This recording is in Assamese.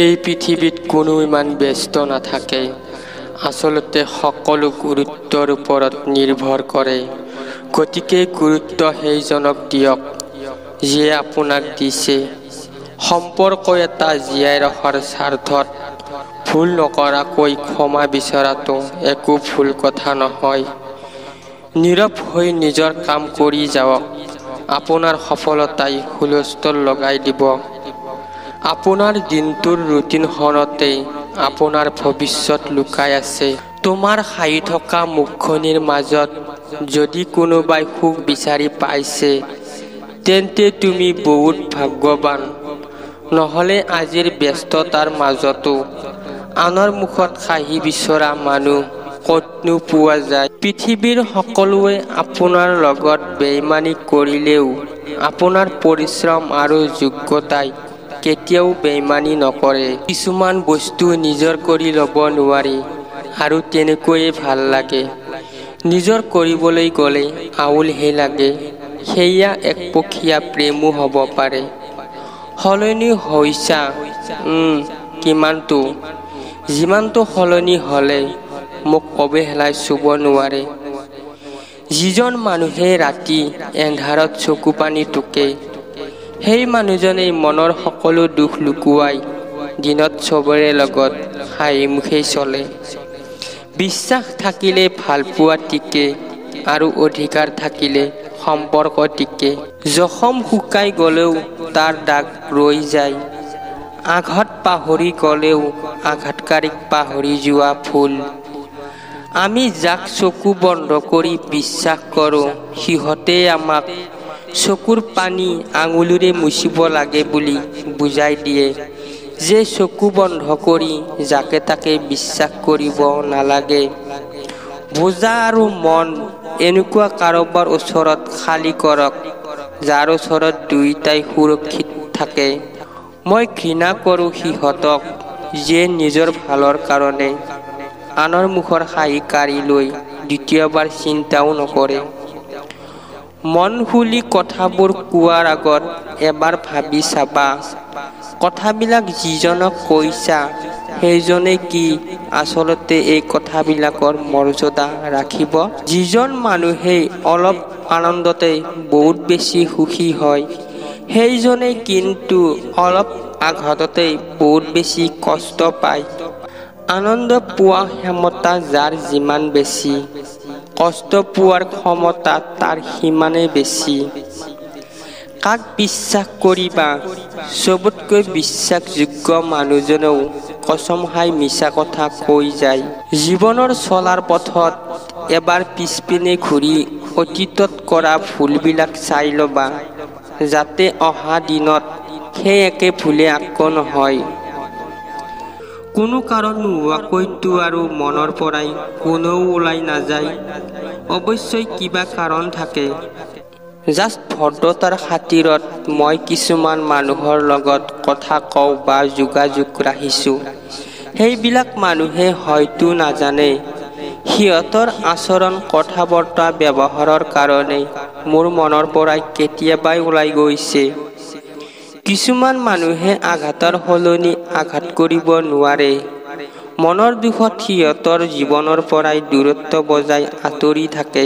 এই পৃথিৱীত কোনো ইমান ব্যস্ত নাথাকে। আচলতে সকলো গুৰুত্বৰ ওপৰত নিৰ্ভৰ কৰে। গতিকে গুৰুত্ব সেইজনক দিয়ক যিয়ে আপোনাক দিছে। সম্পৰ্ক এটা জীয়াই ৰখাৰ স্বাৰ্থত ভুল নকৰাকৈ ক্ষমা বিচৰাটো একো ভুল কথা নহয়। নীৰৱ হৈ নিজৰ কাম কৰি যাওক, আপোনাৰ সফলতাই হুলস্থুল লগাই দিব। আপোনাৰ দিনটোৰ ৰুটিনখনতেই আপোনাৰ ভৱিষ্যত লুকাই আছে। তোমাৰ হাঁহি থকা মুখখনিৰ মাজত যদি কোনোবাই সুখ বিচাৰি পাইছে, তেন্তে তুমি বহুত ভাগ্যৱান। নহ'লে আজিৰ ব্যস্ততাৰ মাজতো আনৰ মুখত হাঁহি বিচৰা মানুহ ক'তনো পোৱা যায়। পৃথিৱীৰ সকলোৱে আপোনাৰ লগত বেইমানি কৰিলেও আপোনাৰ পৰিশ্ৰম আৰু যোগ্যতাই কেতিয়াও বেইমানি নকৰে। কিছুমান বস্তু নিজৰ কৰি ল'ব নোৱাৰি আৰু তেনেকৈয়ে ভাল লাগে। নিজৰ কৰিবলৈ গ'লে আউলহে লাগে। সেয়া একপক্ষীয়া প্ৰেমো হ'ব পাৰে। সলনি হৈছা কিমানটো? যিমানটো সলনি হ'লে মোক অৱহেলাই চুব নোৱাৰে। যিজন মানুহে ৰাতি এন্ধাৰত চকুপানী টোকে, সেই মানুহজনেই মনৰ সকলো দুখ লুকুৱাই দিনত চবৰে লগত হাঁহিমুখে চলে। বিশ্বাস থাকিলে ভালপোৱা টিকে আৰু অধিকাৰ থাকিলে সম্পৰ্ক টিকে। জখম শুকাই গ'লেও তাৰ দাগ ৰৈ যায়। আঘাত পাহৰি গ'লেও আঘাতকাৰীক পাহৰি যোৱা ভুল। আমি যাক চকু বন্ধ কৰি বিশ্বাস কৰোঁ, সিহঁতেই আমাক চকুৰ পানী আঙুলিৰে মুচিব লাগে বুলি বুজাই দিয়ে যে চকু বন্ধ কৰি যাকে তাকে বিশ্বাস কৰিব নালাগে। বোজা আৰু মন এনেকুৱা কাৰোবাৰ ওচৰত খালী কৰক, যাৰ ওচৰত দুয়োটাই সুৰক্ষিত থাকে। মই ঘৃণা কৰোঁ সিহঁতক, যিয়ে নিজৰ ভালৰ কাৰণে আনৰ মুখৰ হাঁহি কাঢ়ি লৈ দ্বিতীয়বাৰ চিন্তাও নকৰে। মন খুলি কথাবোৰ কোৱাৰ আগত এবাৰ ভাবি চাবা, কথাবিলাক যিজনক কৈছা সেইজনে কি আচলতে এই কথাবিলাকৰ মৰ্যাদা ৰাখিব? যিজন মানুহেই অলপ আনন্দতে বহুত বেছি সুখী হয়, সেইজনে কিন্তু অলপ আঘাততেই বহুত বেছি কষ্ট পায়। আনন্দ পোৱা ক্ষমতা যাৰ যিমান বেছি, কষ্ট পোৱাৰ ক্ষমতা তাৰ সিমানেই বেছি। কাক বিশ্বাস কৰিবা? চবতকৈ বিশ্বাসযোগ্য মানুহজনেও কচম খাই মিছা কথা কৈ যায়। জীৱনৰ চলাৰ পথত এবাৰ পিছপিনে ঘূৰি অতীতত কৰা ভুলবিলাক চাই ল'বা, যাতে অহা দিনত সেই একে ভুলে আকৌ নহয়। কোনো কাৰণ নোহোৱাকৈতো আৰু মনৰ পৰাই কোনেও ওলাই নাযায়। অৱশ্যই কিবা কাৰণ থাকে। জাষ্ট ভদ্ৰতাৰ খাতিৰত মই কিছুমান মানুহৰ লগত কথা কওঁ বা যোগাযোগ ৰাখিছোঁ। সেইবিলাক মানুহে হয়তো নাজানে। সিহঁতৰ আচৰণ, কথা-বতৰা, ব্যৱহাৰৰ কাৰণেই মোৰ মনৰ পৰাই কেতিয়াবাই ওলাই গৈছে। কিছুমান মানুহে আঘাতৰ সলনি আঘাত কৰিব নোৱাৰে। মনৰ দুখত সিহঁতৰ জীৱনৰ পৰাই দূৰত্ব বজাই আঁতৰি থাকে।